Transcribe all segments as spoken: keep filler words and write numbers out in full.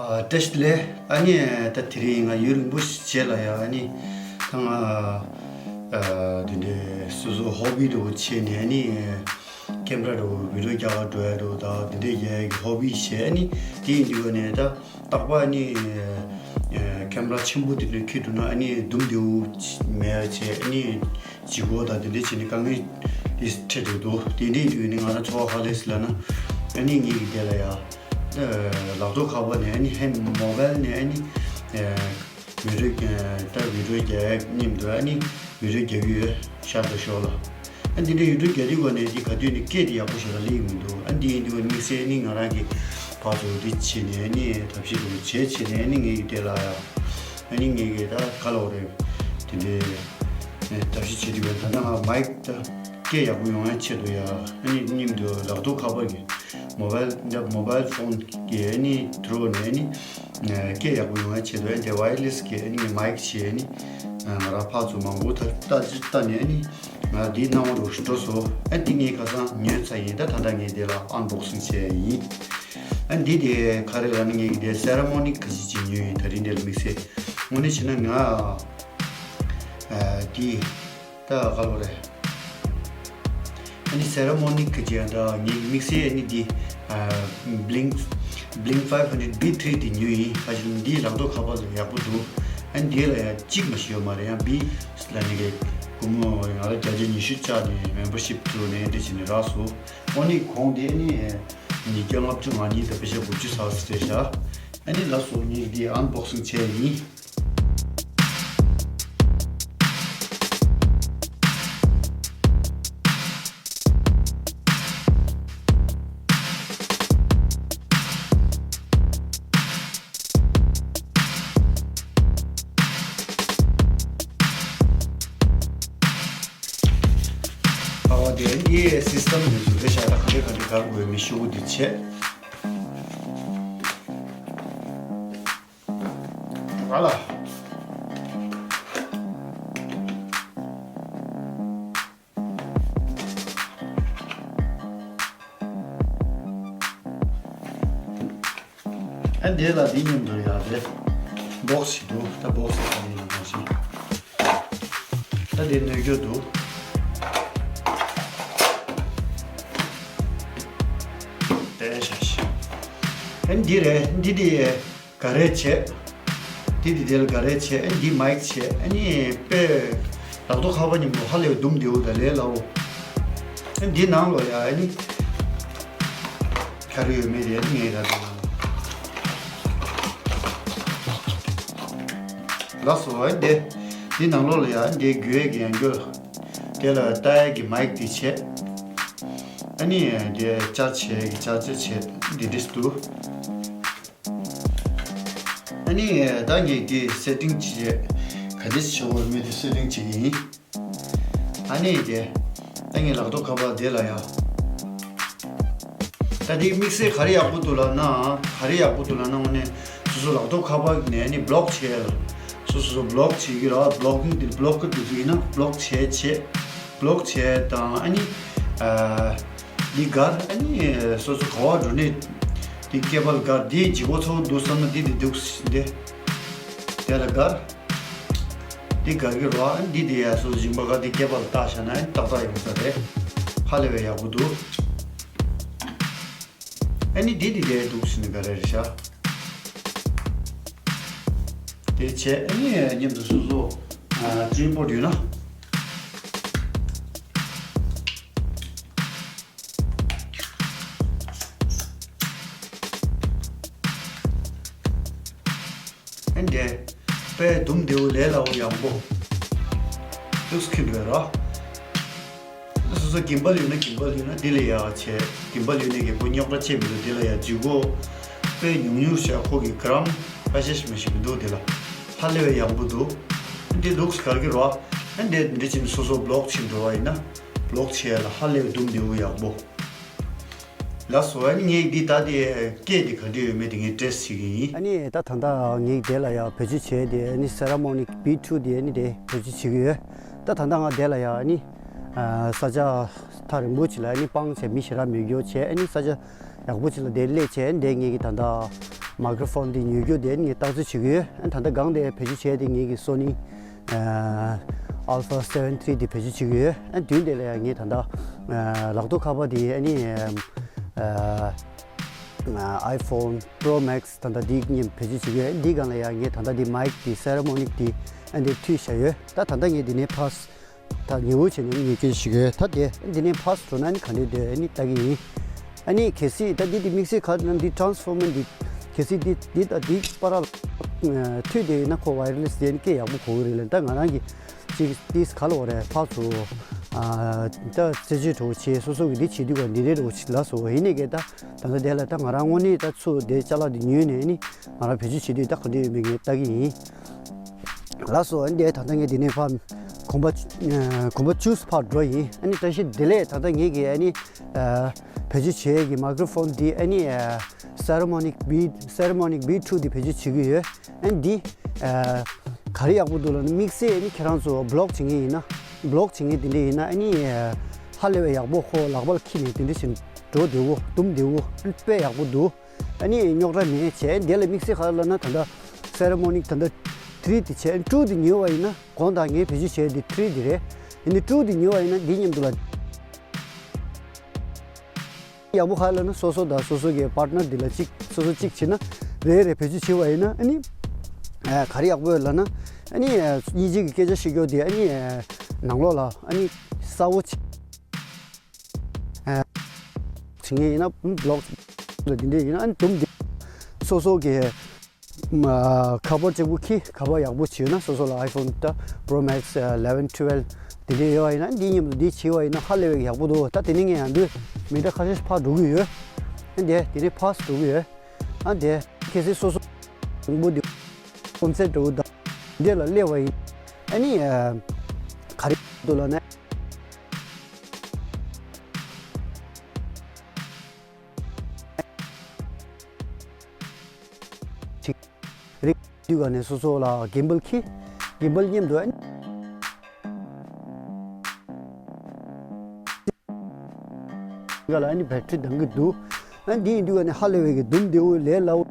ཨ། བཀྲ་ཤིས་བདེ་ལེགས། ཨ་ནི་ད་དེ་རིང་ང་ཡུན་རིང་པོ་ཞིག་རྗེས་ལ་ཡ། ཨ་ནི་ད་ང་ཨ་དེ་འདྲའི་སོ་སོ་ཧོ་བི་འདྲ་བོ་བྱས་ནས། ཨ་ནི་ཀེམ་ར་འདྲ་བོ་བི་ཌིའོ་རྒྱག་ག་འགྲོ་ཡ་འདྲ་བོ་དང་། དེ་འདྲའི་རྒྱག་ཡ་གི་ཧོ་བི་བྱས། ཨ་ནི་དེ་ཡིན་དུས་ནས་ད་རྟག་པར་ཨ་ནི་ཨ་ཀེམ་ར་ཆེན་པོ་དེ་འདྲ་འཁྱེར་འགྲོ་ན། ཨ་ནི་དུམ་བདེ་བོ་མེད་ཡ་བྱས། ཨ་ནི་ལྗིད་ཁོག་དང་དེ་འདྲ་བྱས་ནས་དཀའ་ངལ་དེ་འཕྲད་འགྲོ་འདུག་དེ་འདྲ་ཡིན་དུས་ནས་ང་རང་ཚོར་བ་ག་རེ་སླེབས་ལབ་ན། ཨ་ནི་ངེད་ཀྱི་དེ་ལ་ཡ། ད་ལག་ཐོག་ཁ་པར་ནས། ཨ་ནི་ཧེ་མོ་བཱལ་ནས། ཨ་ནི་ཨ་བི་ཌིའོ་ཨ་ད་བི་ཌིའོ་རྒྱག་མཉམ་དུ། ཨ་ནི་བི་ཌིའོ་རྒྱག་གི་ཡོད། ཤར་དང་ཤོར་ལ། ཨ་འདི་འདྲའི་ཡུ་ཊུབ་རྒྱག་དུས་སྒང་ནས་འདི་ག་དུས་ནས་སྐད་དེ་ཡག་པོ་ཞེ་དྲག་སླེབས་ཀྱི་མི་འདུག་ཨ་འདི་ཡིན་དུས་དམིགས་བསལ་ནི་ང་རང་གིས་ཕར་ཚུར་འདི་བྱས་ནས། ཨ་ནི་ཐབས་ཤེས་དེ་བྱས་བྱས་ནས། ཨ་ནི་ངེད་ཀྱི་དེ་ལ་ཡ། ཨ་ནི་ངེད་ཀྱི་ད་ག་ལབ་དགོས་རེད། དེ་འདྲའི་ཨ་ཐབས་ཤེས་བྱེད་དུས་སྒང་ད་ལྟ་ང་མའིག་ད་སྐད་ཡག་པོ་ཡོང་ཡ་ཆེད་དུ་ཡ། ཨ་ནི་མཉམ་དུ་ལག་ཐོག་ཁ་པར་གྱི་མོ་བཱལ་འདྲ། མོ་བཱལ་ཕོན་གྱི་ཨ་ནི་ཐུ་རུ་ནས། ཨ་ནི་ཨ་སྐད་ཡག་པོ་ཡོང་ཡ་ཆེད་དུ། ཨ་ནི་དེ་ཝ་ཡར་ལེ་སི་གི་ཨ་ནི་མའིག་བྱས། ཨ་ནི་ང་རང་ཕར་ཚུར་མང་པོ་ད་ལྟ་ཅི་ལྟ་ནས། ཨ་ནི་ང་འདི་སྣང་བ་རུ་འགྲོ་སོང་། ཨ་འདི་ངས་ཁ་སང་ཉོས་ཚར་ཡིན། ད་ད་ལྟ་ངས་འདི་ལ་ཨན་བོག་སིང་བྱས་ཡིན། ཨ་འདི་དེ་ག་རེ་ལབ་ན། ངས་འདི་སེ་ར་མོ་ནིག་གི་ཅིག་ཅིག་ཉོས་ཡིན། ད་རིང་འདི་ལ་དམིགས་བསལ་དངོས་གནས་བྱས་ན་ང་ཨ་འདི་ད་ག་ལབ་དགོས་རེད། ཨ་ནི་སེ་ར་མོ་ནིག་གི་ཅིག་ཡང་འདྲ། ངས་དམིགས་བསལ་ཨ་ནི་འདི་ཨ་བྷི་ལིང་བྷི་ལིང་ཕའིབ་ཧན་ཌེ་རེཌ་བྷི་ཐི་རི་དེ་ཉོས་ཡིན། ཁ་ཅིག་འདིའི་ལག་ཐོག་ཁ་པར་ལ་ཡག་པོ་འདུག་ཨ་ནི་འདི་ལ་ཡང་གཅིག་མ་ཞིག་ཡོད་མ་རེད། ཡང་བྷི་ལ་ནི་གི་སྒོར་མོ་ང་ལ་བརྒྱ་ཆ་ཉི་ཤུ་བཅག་ནས་མེམ་བར་ཤིབ་བཙུགས་ནས་འདི་བྱས་ནས་རག་སོང་། ཨ་ནི་གོང་དེ་ཨ་ནི་ཉིས་བརྒྱ་ལྔ་བཅུ་ང་གཉིས་དང་པེ་ཤ་དགུ་བཅུ་ཙམ་རེད་ཤག་ཨ་ནི་ལགས་སོ། ངས་འདི་ཨན་བོག་སིང་བྱས་ཡིན། ཨ་དེ་འདི་སིས་ཊམ་ནས་བཟོས་རེད་ཤག་ད་ག་འདྲ་ག་འདྲ་བཀར་དགོས་མིན་ཤོག་བུ་འདི་བྱས། ཨ་ལ། ཨ་འདི་ལ་འདི་མཉམ་དུ་ཡ་རེད། བོག་སི་ཞིག་འདུག་ད་བོག་སི་ག་ནས་ཡིན་ནམ་ཞིག་ད་འདི་གནོད་སྐྱོན་འདུག་དེ་ཤ་ཤ། ཨ་འདི་རེད། འདི་འདི། ག་རེ་བྱས། འདི་འདི་དེ་ལ་ག་རེ་བྱས། ཨ་འདི་མའིག་བྱས། ཨ་ནི་དཔེ་ལག་ཐོག་ཁ་པར་མཉམ་དུ་ཧ་ལས་པའི་དུམ་བདེ་བོ་དང་ལས་སླ་བོ། ཨ་འདི་ནང་ལོགས་ཡ་ཨ་ནི་ག་རེ་ཡོད་མེད་དེ་ཨ་ནི་ངས་ད་ལྟ་ལགས་སོ། ཨ་འདི་འདི་ནང་ལོགས་ལ་ཡ་ཨ་འདི་དགོས་ཡས་ཀྱི་ཡང་འགྱོ། དེ་ལ་ལྟ་ཡས་ཀྱི་མའིག་འདི་བྱས། ཨ་ནི་འདི་ཅར་བྱས་ཀྱི་ཅར་ཇར་བྱས། འདི་འདྲས་འདུག་ཨ་ནི་ད་ངས་འདི་སེ་ཊིང་བྱས། ག་འདྲས་བྱེད་དགོས་མིན་འདི་སེ་ཊིང་བྱེད་ཀྱི་ཡིན། ཨ་ནི་དེ་ད་ངས་ལག་ཐོག་ཁ་པར་དེ་ལ་ཡ། ད་འདི་དམིགས་བསལ་ག་རེ་ཡག་པོ་འདུག་ལབ་ན། ག་རེ་ཡག་པོ་འདུག་ལབ་ན། དངོས་གནས་སོ་སོ་ལག་ཐོག་ཁ་པར་ནས་ཨ་ནི་བི་ལོག་བྱས་ལ། སོ་སོ་བི་ལོག་བྱེད་ཀྱི་ར། བི་ལོག་གིང་དེ་བི་ལོག་གི་དེ་ཚོ་ཡིན་ན་བི་ལོག་བྱས་བྱས། བི་ལོག་བྱས་དང་ཨ་ནི་ཨ། འདི་སྒར། ཨ་ནི་སོ་སོ་ག་པར་འགྲོ་ནས་འདི་སྐེད་པ་ལ་སྒར། འདི་ལྗིད་ཁོག་ཚ་པོ་འདུག་བསམ་ན་འདི་འདི་འདུག་འདི། དེ་ལ་སྒར། འདི་སྒར་གྱི་རོ། ཨ་ནི་འདི་འདི་ཡ་སོ་སོ་མཇིང་པ་སྒར། འདི་སྐེད་པ་ལ་བཏགས་བཞག་ན་ཨ་ནི་ཏག་ཏག་ཡོང་ས་རེད། ཧ་ལས་པའི་ཡག་པོ་འདུག་ཨ་ནི་འདི་འདི་འདི་འདུག་ཟེར་ནས་སྒར་རེད་ཤག་དེ་བྱས་ཨ་ནི་མཉམ་དུ་སོ་སོ་ཨ་ཅིན་པོ་ཡོད་ན། ཨ་འདྲས། དཔེ་དུམ་བདེ་བོ་ལས་སླ་བོ་ཡག་པོ། ལུགས་ཁྱི་འགྲོ་ར། སོ་སོ་གིམ་བལ་ཡོད་ན་གིམ་བལ་ཡོད་ན་འདི་ལས་ཡག་བྱས། གིམ་བལ་ཡོད་ནས་རྒད་པོ་རྙོག་དྲ་ཆེ་མི་འདུག་འདི་ལས་ཡག་ལྗིད་ཁོག་དཔེ་ཉུང་ཉུང་བྱས། ཁོ་གི་གྲམ་ཁ་ཤས་ཤིག་མ་ཞིག་མི་འདུག་འདི་ལ་ཧ་ལས་པའི་ཡག་པོ་འདུག་འདི་ལུགས་གར་གི་ར། ཨ་འདྲས་འདི་བྱས་ནས་སོ་སོ་བི་ལོག་བྱེད་འགྲོ་བ་ཡིན་ན་བི་ལོག་བྱས་ལ་ཧ་ལས་པའི་དུམ་བདེ་བོ་ཡག་པོ། ལགས་སོ། ཨ་ནི་ངས་འདི་ད་དེ་སྐད་དེ་ག་འདྲ་ཡོད་མེད་དེ་ངས་ཊེ་སི་ཊི་བྱེད་ཀྱི་ཡིན། ཨ་ནི་ད་ད་ལྟ་ངས་དེ་ལ་ཡ་བེད་སྤྱོད་བྱས་དེ། ཨ་ནི་སེ་ར་མོ་ནིག་བི་ཊུ་དེ་ཨ་ནི་དེ་བེད་སྤྱོད་བྱེད་ཀྱི་ཡོད། ད་ད་ལྟ་ང་དེ་ལ་ཡ་ཨ་ནི་ས་ཆ་ཐག་རིང་པོ་ཅིག་ལ་ཨ་ནི་སྤང་བྱས། མི་ཞེ་དྲག་མེད་རྒྱུ་བྱས། ཨ་ནི་ས་ཆ་ཡག་པོ་ཅིག་ལ་དེ་སླེབས་བྱས། ཨ་ནི་དེ་ངས་ཀྱི་ད་ལྟ་ མའི་ཀྲོ་ཕོན་འདི་ཉོ་རྒྱུ་དེ་ངས་བརྟག་དཔྱད་བྱེད་ཀྱི་ཡོད། ཨ་ད་ལྟ་སྒང་དེ་བེད་སྤྱོད་བྱས་ཏེ་ངེད་ཀྱི་སོ་ནི་ཨ་ཨལ་ཕ་སེ་ཝེན་ཐི་རི་འདི་བེད་སྤྱོད་བྱེད་ཀྱི་ཡོད། ཨ་དུས་འདི་ལ་ཡང་ངས་ད་ལྟ་ཨ་ལག་ཐོག་ཁ་པར་འདི་ཨ་ནི་ཨ་ཨ་ཨའི་ཕོན་པྲོ་མེག་སི་ད་ལྟ་འདི་ངས་བེད་སྤྱོད་བྱེད་ཀྱི་ཡོད། འདི་སྒང་ལ་ཡང་ངས་ད་ལྟ་འདི་མའིག་འདི་སེ་ར་མོ་ནིག་འདི་ཨ་འདི་མཐུད་བཞག་ཡོད། ད་ད་ལྟ་ངས་འདི་ནས་ཕར་ད་ཉེ་བོ་བྱས་ནས་ཉེ་སྐྱེལ་ཞིག་ཡོད། ད་དེ་འདི་ནས་ཕར་འགྲོ་ན་ནི་ག་འདྲས་འདོད་ཨ་ནི་ལྟ་གི་ཡིན། ཨ་ནི་གལ་སྲིད་ད་འདི་འདི་དམིགས་བསལ་ག་རེ་ན་འདི་ཊ་རན་སི་ཕོར་མར་འདི་གལ་སྲིད་འདི་འདི་ད་འདི་པ་ར་མཐུད་དེ་ཡིན་ན་ཁོ་ཝའི་ཡར་ལེ་སི་དེ་ནི་སྐད་ཡག་པོ་གོ་གི་རེད་ལ། ད་ང་རང་གི་ཅིག་ཏིས་ག་ལ་བ་རེད་ཕར་ཚུར་ཨ་ད་རྩད་གཅོད་གྲོགས་བྱེད་སོ་སོ་གི་འདི་བྱེད་དུས་ག་འདི་རེད་འགྲོ་ཅིག་ལ་སོ་ཡིན་ནས་གས། ད་ད་ལྟ་དེ་ལ་ད་ང་རང་དངོས་གནས་ད་ཚུར་དེ་ཅ་ལག་འདི་ཉོས་ནས་ནི་ང་རང་བེད་སྤྱོད་བྱེད་དུས་ད་ག་འདྲས་ཡོད་མེད་ངས་ལྟ་གི་ཡིན། ལགས་སོ། ཨ་ནི་དེ་ད་ལྟ་ངས་འདི་ནས་ཕར་གོམ་པ་ཨ་གོམ་པ་བཅུ་ཕར་འགྲོ་ཡིན། ཨ་ནི་བཀྲ་ཤིས་བདེ་ལེགས། ད་ལྟ་ངས་ཀྱི་ཨ་ནི་ཨ་བེད་སྤྱོད་བྱེད་ཀྱི་མའི་ཀྲོ་ཕོན་འདི་ཨ་ནི་ཨ་སེ་ར་མོ་ནིག་བི་སེ་ར་མོ་ནིག་བི་ཊུ་འདི་བེད་སྤྱོད་བྱེད་ཀྱི་ཡོད། ཨ་ནི་འདི་ཨ་ག་རེ་ཡག་པོ་འདུག་ལབ་ན་དམིགས་བསལ་ཨ་ནི་ཁྱེད་རང་ཚོ་བི་ལོག་བྱེད་མཁན་ཡིན་ན་བི་ལོག་བྱེད་མཁན་དེ་འདྲ་ཡིན་ན་ཨ་ནི་ཨ་ཧ་ལས་པའི་ཡག་པོ། ཁོ་ལག་པ་ལ་འཁྱེར་ནས་དེ་འདྲ་བྱས་འགྲོ་བདེ་བོ་འདུག་བདེ་བོ་ཨ་ནི་དཔེ་ཡག་པོ་འདུག་ཨ་ནི་རྙོག་དྲ་མེད་བྱས། འདི་ལ་དམིགས་བསལ་ག་རེ་ལབ་ན་ད་ལྟ་སེ་ར་མོ་ནིག་ད་ལྟ་ཐི་རི་འདི་བྱས། ཊུ་འདི་ཉོས་པ་ཡིན་ན་གོང་དང་ངས་བེད་སྤྱོད་བྱས་འདི་ཐི་རི་འདི་རེད། ཡིན་ནའི་ཊུ་འདི་ཉོས་པ་ཡིན་ན་འདི་མཉམ་དུ་ལ་ཡག་པོ་ག་རེ་ལབ་ན་སོ་སོ་དང་སོ་སོ་གི་པར་ཊི་ནར་འདི་ལ་གཅིག་སོ་སོ་གཅིག་བྱས་ན་རེ་རེ་བེད་སྤྱོད་བྱས་པ་ཡིན་ན་ཨ་ནི་ཨ་ག་རེ་ཡག་པོ་ཡོད་ལབ་ན་ཨ་ནི་ཨ་དབྱིན་ཇི་གི་སྐད་ཆ་བཤད་རྒྱུ་དེ་ཨ་ནི་ཨ་ནང་ལོགས་ལ་ཨ་ནི་གསལ་བོ་བྱས། བྱེད་མཁན་ཡིན་ན་བི་ལོག་ལ་འདི་འདྲས་ཡིན་ན་ཨ་ནི་དུམ་འདི་སོ་སོ་གི་མ་ཁ་པར་གཅིག་པུ་ཁྱེར་ཁ་པར་ཡག་པོ་བྱས་ན་སོ་སོ་ལ་ཨའི་ཕོན་ད་པྲོ་མེག་སི་ཨ་ཨི་ལེ་ཝན་ཊུ་ཝེལ་ཝ་འདི་འདྲས་ཡོད་པ་ཡིན་ན་འདི་མཉམ་དུ་འདི་བྱས་པ་ཡིན་ན་ཧ་ལས་པའི་ཡག་པོ་འདུག་ད་དེ་ནས་ངས་ཡང་འདི་མི་འདྲ་ཁ་ཤས་ཕར་འགྲོ་གི་ཡོད། ཨ་འདི་དེ་ནས་ཕར་འགྲོ་གི་ཡོད། ཨ་འདི་གལ་སྲིད་སོ་སོ་རིང་པོ་འདི་ཀོན་སེར་འགྲོ་གི་ད་འདི་ལ་སླེབས་པ་ཡིན། ཨ་ནི་ཨ་ག་རེ་འདུག་ལབ་ན། ཅིག་རིག་དུས་ག་ནས་སོ་སོ་ལ་གིམ་བལ་ཁྱེར། གིམ་བལ་མཉམ་དུ་ཨ་ནི་ག་ལ་ཨ་ནི་བེ་ཊི་རི་འདང་གི་འདུག་ཨ་འདི་ཡིན་དུས་ག་ནས་ཧ་ལས་པའི་གི་དུམ་བདེ་བོ་ལས་སླ་བོ་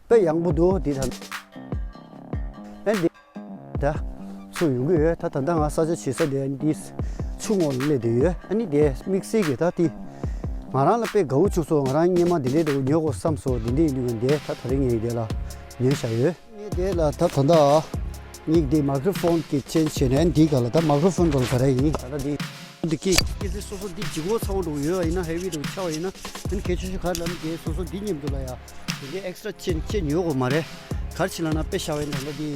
དཔེ་ཡག་པོ་འདུག་འདི་ད་ཨ་འདི། ད་ཚུར་ཡོང་གི་ཡོད། ད་ད་ལྟ་ང་ས་ཆ་བྱེད་ས་དེ་འདི་ཆུ་ངོགས་ལ་སླེབས་བསྡད་ཡོད། ཨ་ནི་དེ་དམིགས་བསལ་གྱི་ད་དེ་ང་རང་ལ་དཔེ་དགའ་བོ་བྱུང་སོང་། ང་རང་སྔོན་མ་དེ་འདྲའི་འདྲ་བོ་ཉོ་དགོས་བསམ་སོང་། དེ་འདྲའི་ཡིན་དུས་འདི་ད་ད་རིང་ངས་དེ་ལ་ཉོས་བཞག་ཡོད། ངས་དེ་ལ་ད་ད་ལྟ་ངས་དེ་མའི་ཀྲོ་ཕོན་གྱི་ཅེན་ཇི་བྱས་ནས་འདི་ག་ལ་ད་མའི་ཀྲོ་ཕོན་ག་ལ་ག་རེ་ཡིན་ད་ལྟ་འདི་འདི་ཀི་ཀི་སོ་སོ་འདི་ལྗིད་ཁོག་ཚ་བོ་འདྲ་བོ་ཡོད་པ་ཡིན་ན་ཧེ་བི་འདྲ་བོ་ཆགས་པ་ཡིན་ན་ཨ་ནི་གལ་ཆེ་ཤོས་ག་རེ་ལབ་ན་དེ་སོ་སོ་འདི་མཉམ་དུ་ལ་ཡ། དེ་འདྲའི་ཨེག་སི་ཊ་ཅེན་ཅེན་ཉོ་དགོས་མ་རེད། ག་རེ་བྱས་ལབ་ན་དཔེ་བཞག་པ་ཡིན་ན་ད་འདི་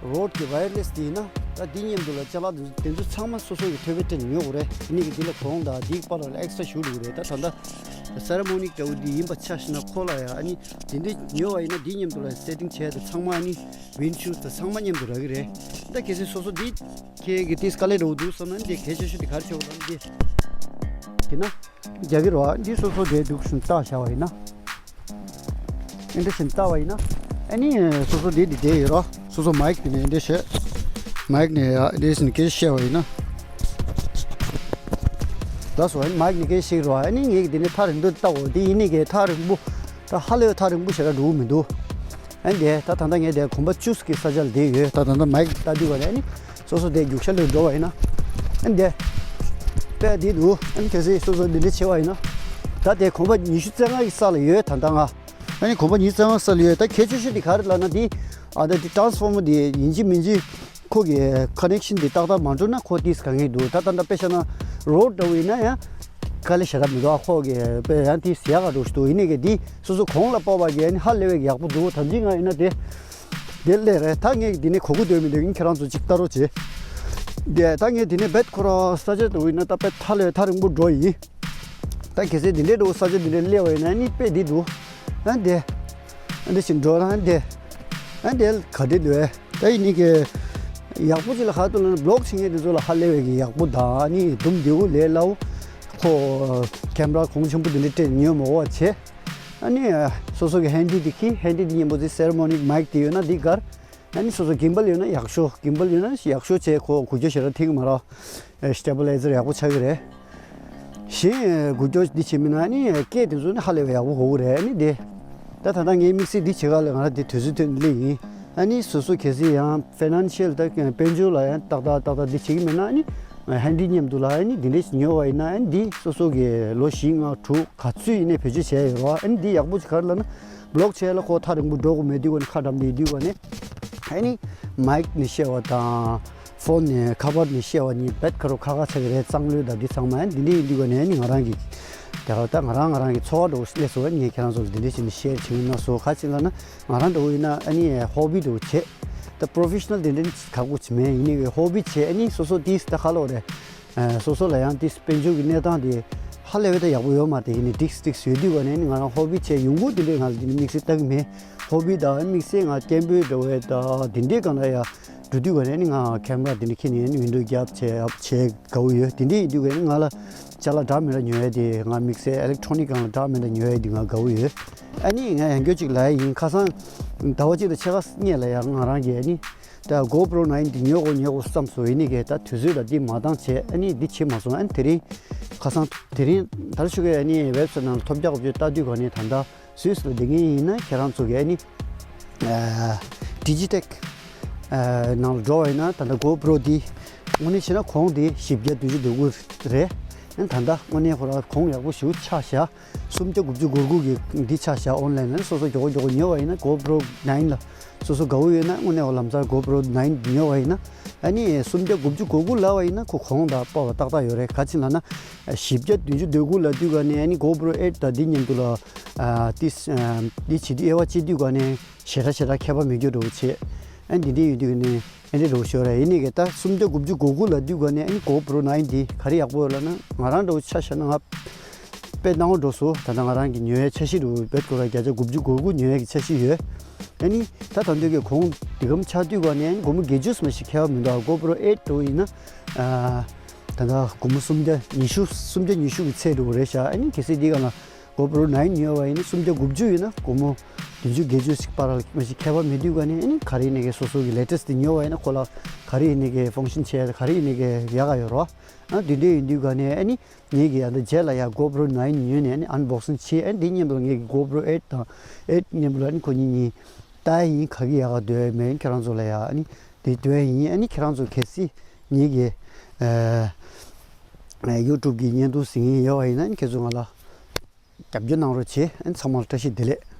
རོཌ་ཀྱི་ཝ་ཡར་ལེ་སི་དེ་ཡིན་ན་ད་འདི་མཉམ་དུ་ལ་ཅ་ལག་དེ་ཚོ་ཚང་མ་སོ་སོ་གི་ཐོད་པའི་སྟེང་ཉོ་དགོས་རེད། དེ་ནས་གི་འདི་ལ་གོང་དང་འདི་པར་ལ་ཨེག་སི་ཊ་ཞུ་དགོས་རེད། ད་ད་ལྟ་སེ་ར་མོ་ནིག་འདྲ་བོ་འདི་ཡིན་པ་ཆ་བཞག་ན་ཁོ་ལ་ཡ་ཨ་ནི་དེ་འདྲའི་ཉོ་བ་ཡིན་ན་འདི་མཉམ་དུ་ལ་སེ་ཊིང་བྱས་དང་ཚང་མ་ཨ་ནི་ཝིན་ཤིལ་དང་ཚང་མ་མཉམ་དུ་རག་གི་རེད། ད་གལ་སྲིད་སོ་སོ་འདི་ཁྱེད་ཀྱི་ཏིས་དཀའ་ལས་འགྲོ་འདུག་བསམ་ན་འདི་གལ་ཆེ་ཤོས་འདི་ག་རེ་བྱེད་དགོས་ལབ་ན་འདི་ཡིན་ན། རྒྱག་གི་རེད་བ། འདི་སོ་སོ་དེ་འདུག་བཞིན་བཏགས་བཞག་པ་ཡིན་ན། འདི་འདྲ་བཞིན་བཏགས་པ་ཡིན་ན། ཨ་ནི་སོ་སོ་དེ་འདི་བསྡད་ཡོད་རོ། སོ་སོ་མའིག་དེ་ནས་འདི་བྱས། མའིག་ནས་ཡ་འདི་བཞིན་སྐད་ཆ་བཤད་པ་ཡིན་ན། ད་སོ་ཨ་ནི་མའིག་ནས་སྐད་ཆ་བཤད་ཀྱི་རེད་བ། ཨ་ནི་ངས་ཀྱི་དེ་ནས་ཐག་རིང་དུ་བལྟ་འོ་དེ་ཡིན་ནི་གས་ཐག་རིང་པོ། ད་ཧ་ལས་ཐག་རིང་པོ་ཞེ་དྲག་འགྲོ་གི་མི་འདུག་ཨ་ནི་དེ་ད་ད་ལྟ་ངས་དེ་གོམ་པ་བཅུ་གི་ས་ཆ་ལ་བསྡད་ཡོད། ད་ད་ལྟ་མའིག་ལྟ་དུས་ག་ནས་ཨ་ནི། སོ་སོ་དེ་རྒྱུག་ཤར་ལ་འགྲོ་བ་ཡིན་ན། ཨ་ནི་དེ། དཔེ་འདི་འདུག་ཨ་ནི་གལ་སྲིད་སོ་སོ་འདི་འདྲ་བྱེད་པ་ཡིན་ན། ད་དེ་གོམ་པ་ཉི་ཤུ་རྩ་ལྔ་གི་ས་ལ་ཡོད་ད་ལྟ་ང་། ཨ་ནི་གོམ་པ་ཉི་ཤུ་རྩ་ལྔ་ས་ལ་ཡོད། ད་གལ་ཆེ་ཤོས་དེ་ག་རེ་ལབ་ན་དེ། ཨ་ད་དེ་ཊ་རན་སི་ཕོར་མར་དེ་ཡིན་གཅིག་མིན་གཅིག་ཁོ་གི་ཀ་ནེག་ཤན་དེ་ཏག་ཏག་མ་འགྲོ་ན་ཁོ་ཏིས་དཀའ་ངལ་འདུག་ད་ད་ལྟ་དཔེ་བཞག་ན་རོཌ་འདྲ་བོ་ཡིན་ན་ཡང་། དཀའ་ལས་ཞེ་དྲག་མི་འདུག་ཨ་ཁོ་གི་དཔེ་ཡང་ཏིས་ཡག་ག་འགྲོ་ཞིག་འདུག་ཡིན་ནའི་གི་དེ་སོ་སོ་གོང་ལ་སྤོ་བ་གི་ཨ་ནི་ཧ་ལས་པའི་ཡག་པོ་འདུག་ད་ཅི་ང་ཡིན་ན་དེ། དེ་སླེབས་རེད། ད་ངས་འདི་ནས་གོ་གི་འདོད་མི་འདོད་ཡིན་ཁྱེད་རང་ཚོ་གཅིག་ལྟ་རོགས་བྱེད། དེ་ད་ངས་འདི་ནས་རྦད་ཁོ་རང་ས་ཆ་འགྲོ་ཡིན་ན་ད་དཔེ་ཐག་ལས་ཐག་རིང་པོ་འགྲོ་ཡིན། ད་གལ་སྲིད་འདི་འདྲའི་འགྲོ་ས་ཆ་འདི་འདྲའི་སླེབས་པ་ཡིན་ན་ནི་དཔེ་འདི་འདུག་ཨ་འདི། ཨ་འདི་ཞིག་འགྲོ་རང་འདི། ཨ་འདི་ག་འདྲ་འདུག་ཨེ། ད་ཡིན་ནི་གི། ཡག་པོ་ཅིག་ལ་ཧ་ཏུ་ལ་ན་བི་ལོག་བྱེད་མཁན་དེ་ཚོ་ལ་ཧ་ལས་པའི་གི་ཡག་པོ་དང་ཨ་ནི་དུམ་བདེ་བོ་ལས་སླ་བོ། ཁོ། ཁེམ་ར་གོང་ཆེན་པོ་འདི་འདྲའི་སྤྲད་ཉོས་མ་དགོས་པ་བྱེད། ཨ་ནི། སོ་སོ་གི་ཧན་ཌི་དེ་ཁྱེར། ཧན་ཌི་དེ་མཉམ་པོ་དེ་སེ་ར་མོ་ནིག་མའིག་དེ་ཡོད་ན་དེ་སྒར། ཨ་ནི་སོ་སོ་གིམ་བལ་ཡོད་ན་ཡག་ཤོས། གིམ་བལ་ཡོད་ན་ཡག་ཤོས་བྱས་ཁོ་འགུལ་སྐྱོད་ཞེ་དྲག་ཐེབས་ཀྱི་མ་རེད། སི་ཊེ་བི་ལའི་ཛར་ཡག་པོ་ཆགས་ཀྱི་རེད། གཞན་འགུལ་སྐྱོད་འདི་བྱེད་མིན་ན་ཨ་ནི་སྐད་དེ་ཚོ་ནི་ཧ་ལས་པའི་ཡག་པོ་གོ་གི་རེད། ཨ་ནི་དེ། ད་ད་ལྟ་ངའི་དམིགས་བསལ་འདི་བྱེད་ག་ལ་ང་རང་འདི་དུས་ཚོད་ཐོན་སླེབས་ཡིན། ཨ་ནི་སོ་སོ་གལ་སྲིད་ཡང་ཕའི་ནན་ཤལ་ད་དཔལ་འབྱོར་ལ་ཡང་ཏག་ཏག་ཏག་ཏག་འདི་བྱེད་ཀྱི་མེད་ན། ཨ་ནི་ཧན་ཌི་མཉམ་དུ་ལ་ཨ་ནི་འདི་འདྲས་ཤིག་ཉོས་པ་ཡིན་ན། ཨ་ནི་འདི་སོ་སོ་གི་ལོ་བཞི་ལྔ་དྲུག་ག་ཚོད་ཡིན་ནའི་བེད་སྤྱོད་བྱས་ཡོད་རེད་བ། ཨ་ནི་འདི་ཡག་པོ་ཅིག་ག་རེ་ལབ་ན། བི་ལོག་བྱས་ལ་ཁོ་ཐག་རིང་པོ་འགྲོ་དགོས་མེད་དུས་ག་ནས་ཁ་འགྲམ་དེ་ཡོད་དུས་ག་ནས། ཨ་ནི་མའིག་ནས་བཤད་པ་དང་ཕོན་ནས་ཁ་པར་ནས་བཤད་པ་གཉིས་རྦད་ཁ་རུ་ཁ་ཁ་ཆགས་ཀྱི་རེད། གཙང་ལོས་དང་འདི་ཚང་མ། ཨ་ནི་འདི་འདྲས་ཡིན་དུས་ག་ནས་ཨ་ནི་ང་རང་གི་དེ་ད་ང་རང་ང་རང་གི་འཚོ་བ་འདྲ་བོ་སླེབས་སོང་། ཨ་ནི་ངས་ཁྱེད་རང་ཚོ་ལ་འདི་འདྲས་བྱས་ནས་ཤེར་བྱེད་ཀྱི་ཡིན་ན། སོ་ག་ཅིག་ལབ་ན་ང་རང་འདྲ་བོ་ཡིན་ན་ཨ་ནི་ཧོ་བི་འདྲ་བོ་བྱེད། ད་པོ་རོ་ཕེ་ཤི་ནལ་དེ་འདྲ་ཁག་པོ་ཅིག་མེད། ཡིན་ནའི་ཧོ་བི་བྱེད། ཨ་ནི་སོ་སོ་ཏིས་ད་ཁ་ལོ་རེད། ཨ་སོ་སོ་ལ་ཡང་ཏིས་དཔལ་འབྱོར་གྱི་གནས་སྟངས་དེ་ཧ་ལས་པའི་ད་ཡག་པོ་ཡོད་མ་རེད། ཡིན་ནའི་ཏིག་ཏིག་ཡོད་དུས་ག་ནས་ཨ་ནི་ང་རང་ཧོ་བི་བྱེད། ཡོང་སྒོ་དེ་འདྲས་ང་ལ་དེ་འདྲས་དམིགས་བསལ་ལྟ་གི་མེད། ཧོ་བི་དང་དམིགས་བསལ་ང་སྐད་འབོད་འདྲ་བོ་དང་དེ་འདྲའི་སྒང་ལ་ཡ་འགྲོ་དུས་ག་ནས་ནི་ང་ཁེམ་ར་དེ་འདྲ་ཁྱེར་ནས་ནི་ཝིན་ཌོ་རྒྱབ་བྱས་ཨབ་བྱས་དགའ་བོ་ཡོད། དེ་འདྲ་ཡིན་དུས་ག་ནས་ང་ལ་ཅ་ལག་འདྲ་མི་འདྲ་ཉོ་ཡ་དེ། ང་དམིགས་བསལ་ཨི་ལེག་ཊོ་ནིག་སྒང་ལ་འདྲ་མི་འདྲ་ཉོ་ཡ་དེ་ང་དགའ་བོ་ཡོད། ཨ་ནི་ང་ཡང་སྐྱར་ཅིག་ལབ་ཡ་ཡིན། ཁ་སང་ཟླ་བ་གཅིག་དང་ཕྱེད་ཀ་སྔོན་ལ་ཡང་ང་རང་གིས་ཨ་ནི་ད་གོ་པྲོ་ནའིན་དེ་ཉོ་དགོས་ཉོ་དགོས་བསམ་སོང་། ཡིན་ནའི་གི་ད་དུས་ཚོད་ལ་འདི་མ་འདང་བྱས་ཨ་ནི་འདི་བྱེད་མ་སོང་། ཨ་ནི་དེ་རིང་ཁ་སང་དེ་རིང་ད་ལྟ་ཆུ་གི་ཨ་ནི་ཝེབ་སའིཊ་ནང་ལ་ཐོབ་རྒྱག་དགོས་བྱས་ལྟ་དུས་ག་ནས་ད་ལྟ་སུད་སི་ལ་བསྡད་མཁན་ཡིན་ན་ཁྱེད་རང་ཚོ་གིས་ཨ་ནི་ཨ་ཌི་ཇི་ཊེག་ཨ་ནང་ལ་འགྲོ་བ་ཡིན་ན་ད་ལྟ་གོ་པྲོ་འདི་དངོས་གནས་བྱས་ན་གོང་འདི་བཞི་བརྒྱ་བདུན་ཅུ་དོན་དགུ་རེད། ཨ་ནི་ད་ལྟ་དངོས་གནས་ཁོ་རང་གོང་ཡག་པོ་ཞེ་པོ་ཆག་བཞག། སུམ་བརྒྱ་དགུ་བཅུ་གོ་དགུ་གི་འདི་ཆག་བཞག། ཨོན་ལན་ནས་སོ་སོ་མགྱོགས་པོ་མགྱོགས་པོ་ཉོས་པ་ཡིན་ན། གོ་པྲོ་ནའིན་ལ་སོ་སོ་དགའ་བོ་ཡོད་ན་དངོས་གནས་འོ་ལམ་སང་གོ་པྲོ་ནའིན་ཉོས་པ་ཡིན་ན། ཨ་ནི་སུམ་བརྒྱ་དགུ་བཅུ་གོ་དགུ་ལབ་པ་ཡིན་ན་ཁོ་གོང་དང་དཔག་པ་ཏག་ཏག་ཡོད་རེད། ག་ཅི་ལབ་ན་བཞི་བརྒྱ་བདུན་ཅུ་དོན་དགུ་ལབ་དུས་ག་ནས་ཨ་ནི་གོ་པྲོ་ཨེཊ་དང་འདི་མཉམ་དུ་ལ་ཨ་ཏིས་ཨ་འདི་བྱེད་དུས་དབྱེ་བ་ཕྱེ་དུས་ག་ནས་ཞེ་དྲག་ཞེ་དྲག་ཁྱད་པར་མེད་རྒྱུ་འདྲ་བོ་བྱེད། ཨ་འདི་འདྲ་ཡོད་དུས་ག་ནས་ཨ་འདྲ་འདྲ་བོ་ཞིག་ཡོད་རེད། ཡིན་ནའི་གི་ད་སུམ་བརྒྱ་དགུ་བཅུ་གོ་དགུ་ལབ་དུས་ག་ནས་ཨ་ནི་གོ་པྲོ་ནའིན་འདི་ག་རེ་ཡག་པོ་ཡོད་ལབ་ན། ང་རང་འདྲ་བོ་ཆ་བཞག་ན་ང་དཔེ་སྣང་བ་འགྲོ་སོང་། ད་ལྟ་ང་རང་གི་ཉོ་ཡའི་འཆར་གཞི་འདྲ་བོ་རྦད་ཁོ་རང་བརྒྱ་ཆ་དགུ་བཅུ་གོ་དགུ་ཉོ་ཡ་གི་འཆར་གཞི་ཡོད། ཨ་ནི་ད་ད་འདོད་ཀྱི་གོང་འདི་གམ་ཆགས་དུས་ག་ནས་ཨ་ནི་སྒོར་མོ་བརྒྱད་ཅུ་ཙམ་ཞིག་ཁྱད་པར་མི་འདུག། གོ་པྲོ་ཨེཊ་འདྲ་བོ་ཡིན་ན་ཨ་ད་ལྟ་སྒོར་མོ་སུམ་བརྒྱ་ཉི་ཤུ་སུམ་བརྒྱ་ཉི་ཤུ་གི་ཚད་འདྲ་བོ་རེད་ཤག། ཨ་ནི་གལ་སྲིད་འདི་ག་ལ་གོ་པྲོ་ནའིན་ཉོས་པ་ཡིན་ན་སུམ་བརྒྱ་དགུ་བཅུ་ཡིན་ན་སྒོར་མོ་བདུན་ཅུ་བརྒྱད་ཅུ་ཞིག་བར་ལ་མ་ཞིག་ཁྱད་པར་མེད་དུས་ག་ནས་ཨ་ནི་ག་རེ་ཡིན་ནའི་གི་སོ་སོ་གི་ལེ་ཊེ་སི་ཊི་དེ་ཉོས་པ་ཡིན་ན་ཁོ་ལ་ག་རེ་ཡིན་ནའི་གི་ཕང་ཤན་བྱས་ག་རེ་ཡིན་ནའི་གི་ཡག་ག་ཡོད་རོ། ཨ་དེ་འདྲ་ཡིན་དུས་ག་ནས་ཨ་ནི་ངེད་ཀྱིས་ཨ་ད་རྗེས་ལ་ཡ་གོ་པྲོ་ནའིན་ཉོས་ནས་ཨ་ནི་ཨན་བོག་སིང་བྱས། ཨ་ནི་དེ་མཉམ་དུ་ངེད་ཀྱི་གོ་པྲོ་ཨེཊ་དང་ཨེཊ་མཉམ་དུ་ལ་ཨ་ནི་ཁོ་གཉིས་གཉིས་ལྟ་ཡ་ཡིན། ག་གི་ཡག་ག་འདོད་མེད་ཁྱེད་རང་ཚོ་ལ་ཡ་ཨ་ནི་དེ་སྟོན་ཡ་ཡིན། ཨ་ནི་ཁྱེད་རང་ཚོ་གལ་སྲིད་ངེད་ཀྱི་ཨ་ཡུ་ཊུབ་གི་བརྙན་ཐུང་གཟིགས་མཁན་ཡོད་པ་ཡིན་ན་ཨ་ནི་ཁྱེད་ཚོ་ང་ལ་རྒྱབ་སྐྱོར་གནང་རོགས་བྱེད། ཨ་ནི་ཚང་མ་ལ་བཀྲ་ཤིས་བདེ་ལེགས།